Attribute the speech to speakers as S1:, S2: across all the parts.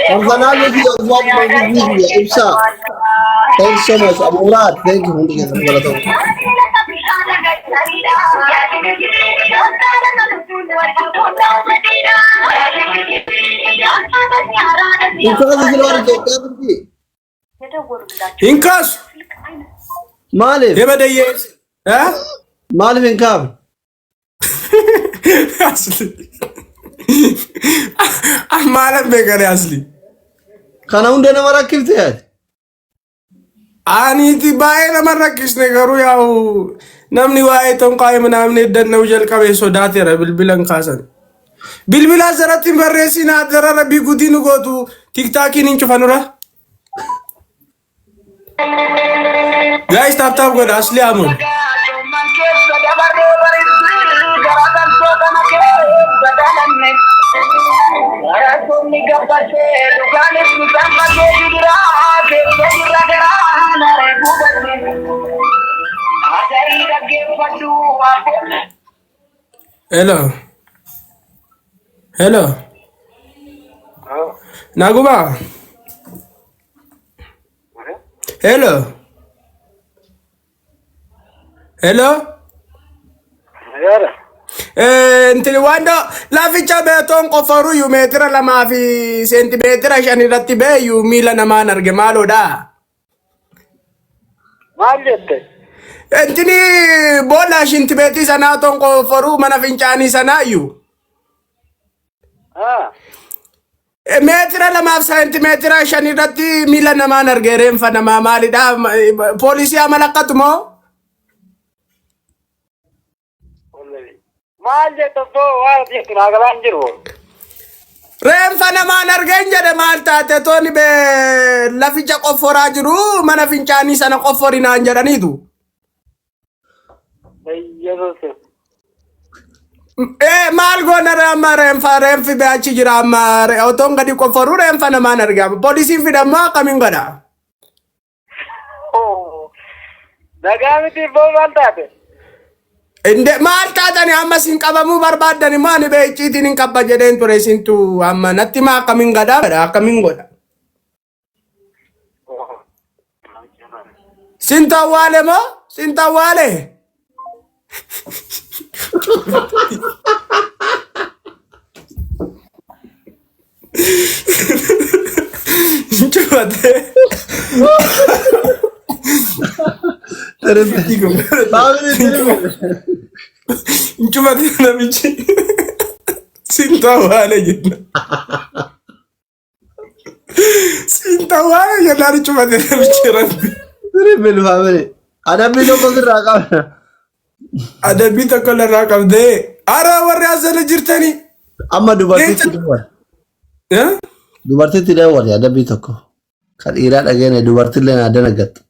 S1: Tanzanaan fi Osmaan Manguddi ibsa. Thanks so much. Abu Murad, thank you hundi keessan galatooma. Inkaasa sila warra Itoophiyaa turtii?
S2: Hin kaasu.
S1: Maaliif?
S2: Deba dayyee. Eh?
S1: Maaliif hin kaafne?
S2: Asli. Maalan beekare asli.
S1: Kana hunda nama rakkifte ati.
S2: Aniiti baay'ee nama rakkisne garuu yaa'u namni waa'ee xonqaa'ee ምናምን eddanna'u jalqabe sodaateera bilbila hin kaasan. Bilbila asirratti hin barreessin addara rabbii guddii nu gootu tiktaakiin hin cufanura. Guys tap tap godha asli amun. Hello. Hello. Naguma. Hello. Hello. Intini wando laficha beetoon qofaruyyuu meetira 2 fi seentimeetira 5 irratti beeyyu miila namaan arge maaloodha.
S3: Maal jette?
S2: Intini boolla shintibeetii sanaa toon qofaruu mana fincaanii sanaayyuu. Meetira 2 fi seentimeetira 5 irratti miila namaan arge reenfa namaa maalidha? Poolisii amalakkatu moo?
S3: Maal jette obbo waan jettu naa galaan jiru.
S2: Reenfa namaan argeen jedhe maal taate tooni bee laficha qofforaa jiru mana fincaanii sana qofforinaan jedhaniitu.
S3: Yesuus.
S2: Maal goona ree amma reenfa reenfi bee achi jira amma otoon gadi qofforuu reenfa namaan argama. Poolisiin fidammoo akkamiin godha?
S3: Nagaa miti ibboo maal taate?
S2: Inde maal taatani amma isin qabamuu barbaaddan immoo ani bee icciitiin hin qabba jedheen ture isintu amma natti maa akkamiin godha akkamiin godha? Sintu awwaale moo? Sintu awwaale? Cufatee.
S1: Family triple.
S2: Cufatee namichi. Sintu awwaale jenna. Sintu awwaale jennaan cufatee namichi rabbi.
S1: Triple family. Adabbii tokko sirraa qabna.
S2: Adabbii tokko larraa qabdee. Ara warri asirra jirtanii.
S1: Amma dubartitti dawwal.
S2: Eh?
S1: Dubartitti dawwal adabbii tokko. Kan dhiiraa dhageene dubartillee naa dalagattu.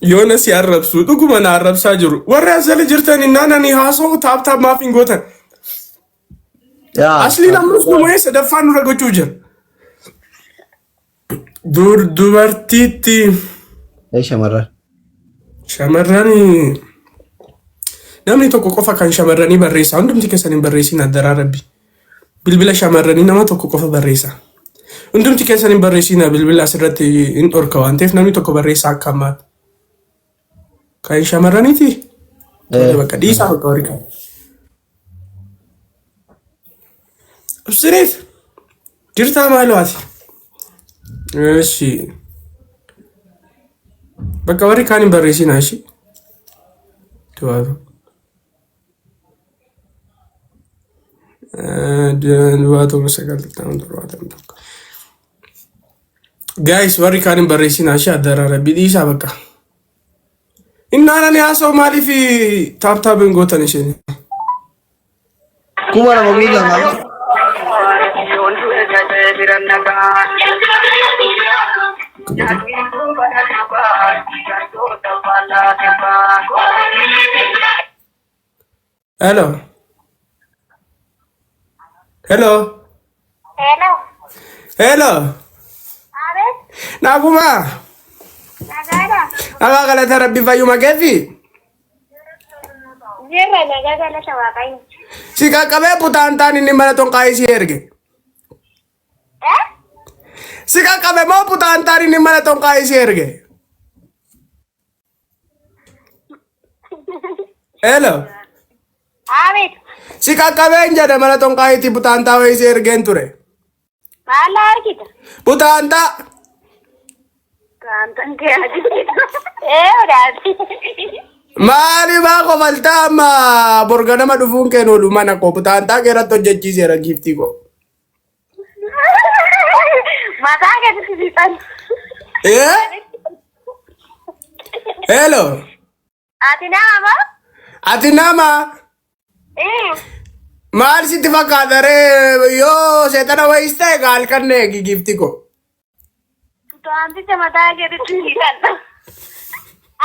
S2: Yoona si arrabsu dhuguma na arrabsaa jiru. Warri asirra jirtanii naan ani haasa'u tap tap maaf hin gootan.
S1: Yaa.
S2: Asliin ammas nu sadaffaan nurra gochuu jira. Dur dubartiitti
S1: Ee shamarran.
S2: Shamarran namni tokko qofa kan shamarranii barreessa. Hundumti keessan hin barreessin addaraa rabbi. Bilbila shamarranii nama tokko qofa barreessa. Hundumti keessan hin barreessin bilbila asirratti hin dhorka waan ta'eef namni tokko barreessa akka ammaatti. Kan shamarraniiti? Tole bakka dhiisaa bakka warri kan. Ibsiniif jirtaa maaloo ati? Eshi. Bakka warri kaan hin barreessin ishi. Duwwaatu. 07 9 71. Guys, warri kaan hin barreessin ishi addaraa rabbi dhiisaa bakka. Innaan ani haasa'u maaliif tap tap hin gootan isheen?
S1: 2000 guutaa.
S2: Hello. Hello.
S4: Hello.
S2: Hello.
S4: Abeet.
S2: Naguma.
S4: Nagaadha.
S2: Nagaa galata rabbi fayyuma keefi.
S4: Jirra nagaa galata waaqayyo.
S2: Si qaqqabee butaan taan inni mana xonqaa'ii si erge.
S4: Eh?
S2: Si qaqqabe moo butaantaan inni mana xonqaayii si erge? Hello.
S4: Abeet.
S2: Si qaqqabeen jedhe mana xonqaayiitti butaantaa wayii si ergeen ture.
S4: Maal argita?
S2: Butaantaa.
S4: Butaantaan kee argita. Ee odaati.
S2: Maali maa kofaltaa amma borganama dhufuun kee oolu mana koo butaantaa kee irratti hojjechiiseera giiftii koo.
S4: Mataa keessatti siixan.
S2: Ee? Hello.
S4: Ati nama moo?
S2: Ati nama maal sitti fakkaata ree yoo seexana wayiis ta'e gaa halkan eegi giiftii koo.
S4: Butaanticha mataa keetitti siixan.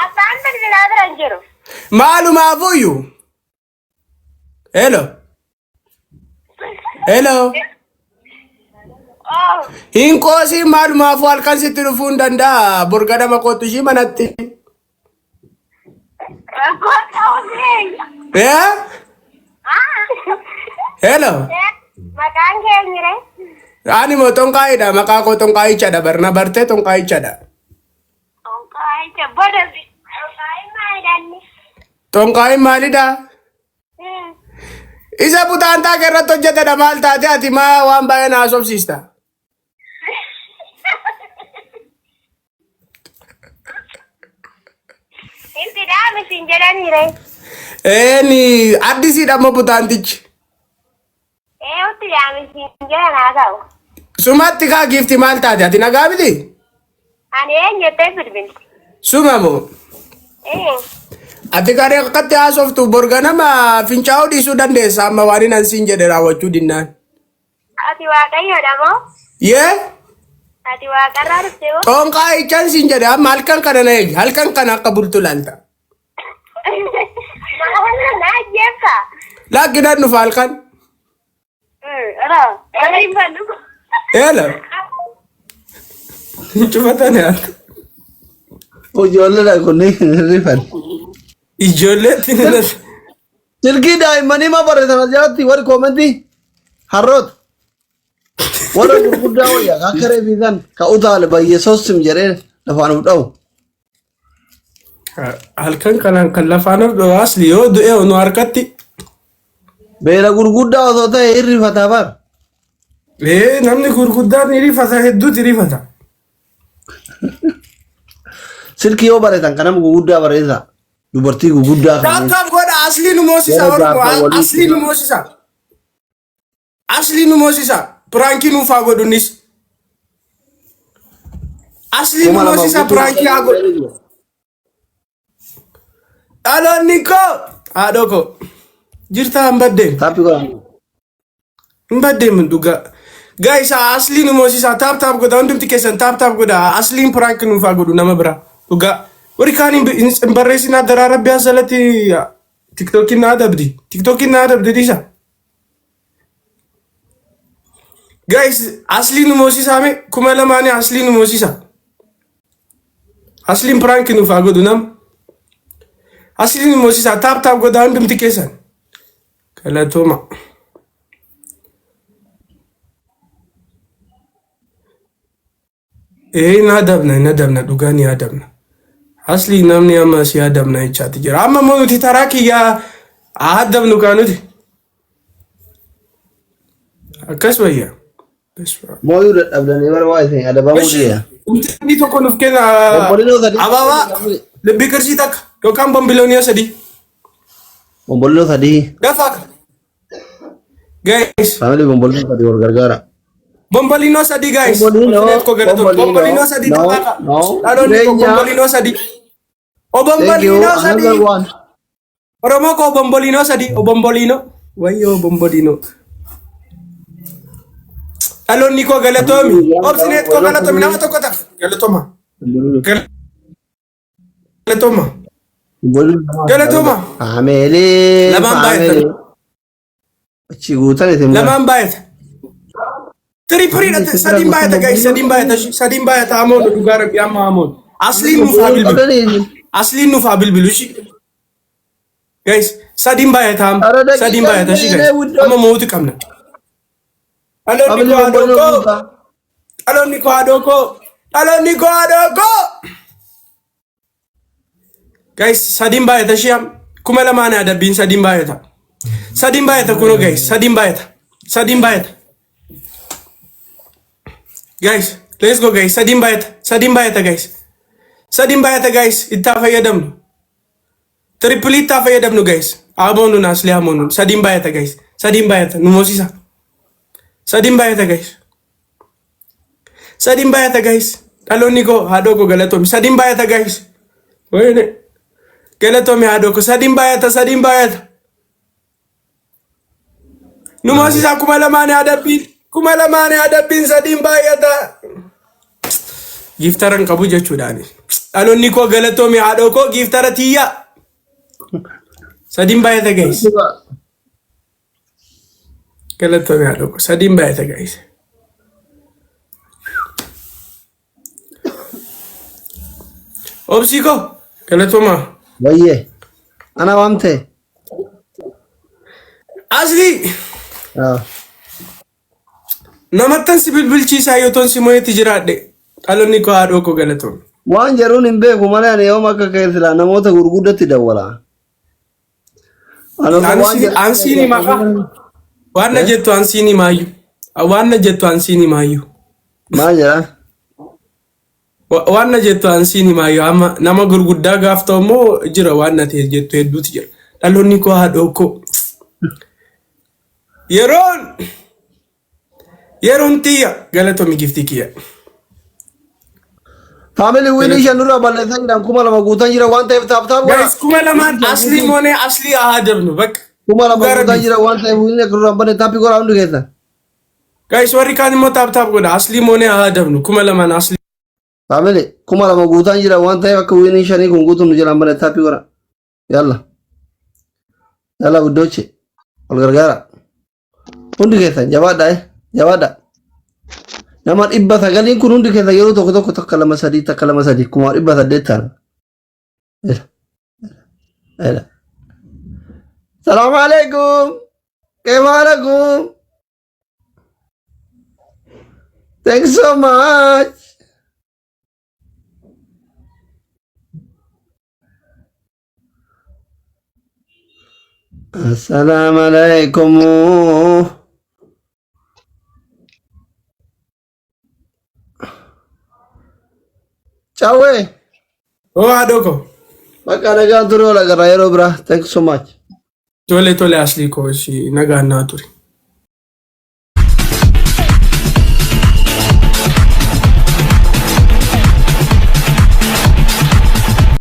S4: Abbaan bilbilaa bira hin jiru.
S2: Maalumaafuyyuu. Hello. Hello.
S4: Oh.
S2: Hin qoosiin maalumaafuu halkan sitti dhufuu hin danda'a. Borganama kootu ishii manatti.
S4: Rakkoon ta'uu
S2: Eh? Hello.
S4: Maqaan keenya ree?
S2: Ani moo xonqaayiidha. Maqaa koo xonqaayichadha. Barna bartee xonqaayichadha.
S4: Xonqaayicha boda xonqaayin maalidha?
S2: Xonqaayin maalidha? Isa butaantaa kee irratti hojjetedha maal taate ati maa waan baay'ee na haasofsiista?
S4: Itti dhaami siin jedhanii ree?
S2: Eeni addisiidha immoo butaantichi.
S4: Ee itti dhaami siin jedhan haa ta'u.
S2: Sumatti kaa giifti maal taate ati nagaa miti?
S4: Ani eenyu jettee bilbilti?
S2: Suma moo?
S4: Ee.
S2: Ati kan akkatti haasoftu borganama fincaa'uu dhiisuu dandeessa amma waan inni siin jedhe raawwachuu dinnaan.
S4: Ati waaqayyoodha moo?
S2: Yee?
S4: Ati waaqarraa dhufte moo?
S2: Xonqaayichaan siin jedhe amma halkan kana na eegi halkan kana akka bultu laalta.
S4: Maal na ajjeefta?
S2: Laakkinaan dhufa halkan.
S4: Raa. Waliin fannu.
S2: Eela. Cufatan yaa.
S1: Ijoolleedha kunniin rifan.
S2: Ijoolleetti ni nas.
S1: Silkii daa'immanii ma barreessan as jalatti warri koomentii harroota. Warra gurguddaa wayya akka reefisan ka utaale bayyee soossim jedhee lafaan of dha'u.
S2: Halkan kanaan kan lafaan of dha'u asli yoo du'e nu harkatti.
S1: Beela gurguddaa osoo ta'e hin rifataa bar.
S2: Ee namni gurguddaan ni rifata hedduuti rifata.
S1: Silkii yoo barreessan kan nama gurguddaa barreessa. Dubartii gurguddaa
S2: Tap tap godha asli nu moosisa
S1: Yeroo
S2: Oromoo
S1: gaafa walii
S2: asli nu moosisa. Asli nu moosisa. Piraankii nuuf haa godhunis. Asli nu
S1: 2000
S2: moosisa
S1: guutuu
S2: piraankii haa godhu. Dhaloonni koo haadhoo koo jirtaa hin baddeen.
S1: Taappii godhan.
S2: Hin baddeem dhugaa. Guys, asliin nu moosisaa tap tap godha hundumti keessan tap tap godha asliin prank nuuf haa godhu nama biraa dhugaa. Warri kaan hin barreessin addaraa rabbi asalatti tiktookiin na adabdi tiktookiin na adabdi dhiisa. Guys, asliin nu moosisaa mee 2000 asliin nu moosisaa. Asliin prank nuuf haa godhu nama. Asliin nu moosisaa tap tap godha hundumti keessan. Galatooma. Ee hin adabna hin adabna dhugaa ni adabna. Asli namni amma si adabna jechaati jira. Amma immoo nuti taraa kiyyaa adabnu kaa nuti. Akkas wayya.
S1: Mooyuu dadhabdanii bara waa isin adabamuu
S2: Eshi
S1: dhiya.
S2: inni tokko nuuf kenna
S1: Bombolinoo sadii.
S2: abaabaa libbii qarshii takka yookaan bombiloonii sadii.
S1: Bombolinoo sadii.
S2: Dafaa. Guys.
S1: Family bombolinoo sadii wal gargaara.
S2: Bombolino sadii guys.
S1: Bombolino,
S2: Obsineet koo galatoon.
S1: bombolino.
S2: Bombolino sadii
S1: No,
S2: taphaadha.
S1: no.
S2: Dhaloonni koo
S1: Jireenya.
S2: bombolino sadii. O
S1: Thank you.
S2: bombolino
S1: Another
S2: sadii.
S1: one.
S2: Oromoo koo bombolino sadii. O bombolino. Wayyoo bombolino. Dhaloonni koo galatoomi. Obsineet koo galatoomi. Nama tokko ta'a. Galatooma. Galatooma. Galatooma.
S1: Family.
S2: Lamaan
S1: Family.
S2: baay'atan.
S1: Achi guutan isin bara.
S2: Lamaan baay'ata. Tiriipiriidha. Sadiin baay'ata guys. Sadiin baay'ata. Sadiin baay'ata. Amoon dhugaa rabbi amma amoon. Asliin nuuf haa bilbilu. Asliin nuuf haa bilbilu ishii. Guys, sadiin baay'ata amma.
S1: Ara daqiiqaa
S2: Sadiin baay'ata ishii guys.
S1: illee
S2: Amma mootu qabna. Dhaloonni koo haadhoo koo. Dhaloonni koo haadhoo koo. Dhaloonni koo haadhoo koo. Guys, sadiin baay'ata ishee 2000 adabbiin sadiin baay'ata. Sadiin baay'ata kunoo guys, sadiin baay'ata. Sadiin baay'ata. Guys, let's go guys, sadiin baay'ata. Sadiin baay'ata guys. Sadiin baay'ata guys, itti haa fayyadamnu. Triple itti haa fayyadamnu guys. Aboonuun asli amoonuun sadiin baay'ata guys. Sadiin baay'ata nu moosisa. Sadiin baay'ata guys. Sadiin baay'ata guys. Dhaloonni koo haadhoo koo galatoomi. Sadiin baay'ata guys. Wayne. Galatoomi haadhoo koo sadiin baay'ata, sadiin baay'ata. Nu moosisa 2000 adabbiin. 2000 adabbiin sadiin baay'ata. Giftara hin qabu jechuudhaani. Dhaloonni koo galatoomi haadhoo koo giftara tiyya. Sadiin baay'ata guys. Galatoomi haadhoo koo sadiin baay'ata guys. Obsii koo galatoomaa.
S1: Wayyee. Ana waamtee?
S2: Asli
S1: Ah.
S2: namattan si bilbilchiisaa yoo toon si mo'etti jiraadhe dhaloonni koo haadhoo koo galatoomi.
S1: Waan jedhuun hin beeku malee ani yoom akka ka'e silaa namoota gurguddatti dawwala. Ani osoo waan jedhu
S2: Ansiin himaa waan na jettu ansiin himaayyuu. Waan na jettu ansiin himaayyuu.
S1: Maal jedha?
S2: Waan na jettu ansiin himaayyuu amma nama gurguddaa gaaf ta'u immoo jira waan na ta'e jettu hedduutu jira. Dhaloonni koo haadhoo koo. Yeroon yeroon tiyya galatoomi giftii kiyya.
S1: Family winii shan nurraa balleessaa jiran 2000 guutan jira waan ta'eef tap tap godha.
S2: Guys, 2000 asli moonee asli haa dabnu bakka.
S1: 2000
S2: Dhugaa
S1: guutan
S2: rabbi.
S1: jira waan ta'eef winii akka nurraa hin banne tap godha hundi keessan.
S2: Guys, warri kaan immoo tap tap godha. Asli moonee haa dabnu 2000 asli.
S1: Family 2000 guutan jira waan ta'eef akka winii shanii kun guutuun nu jalaa hin banne tap godha. Yalla. Yalla guddooche. Wal gargaara. Hundi keessan jabaadhaa jabaadhaa. Nama 900n kun hundi keessan yeroo tokko tokko takka lama sadii takka lama sadii 1800 ta'an. Ela. Ela. Salaamu alaikum. Keef alaikum. Thanks so much. Assalaamu alaikum. Cawwee.
S2: Oo haadhoo koo.
S1: Bakka nagaan ture wal agarraa yeroo biraa. Thanks so much.
S2: Tole tole aslii koo ishii nagaan naa ture.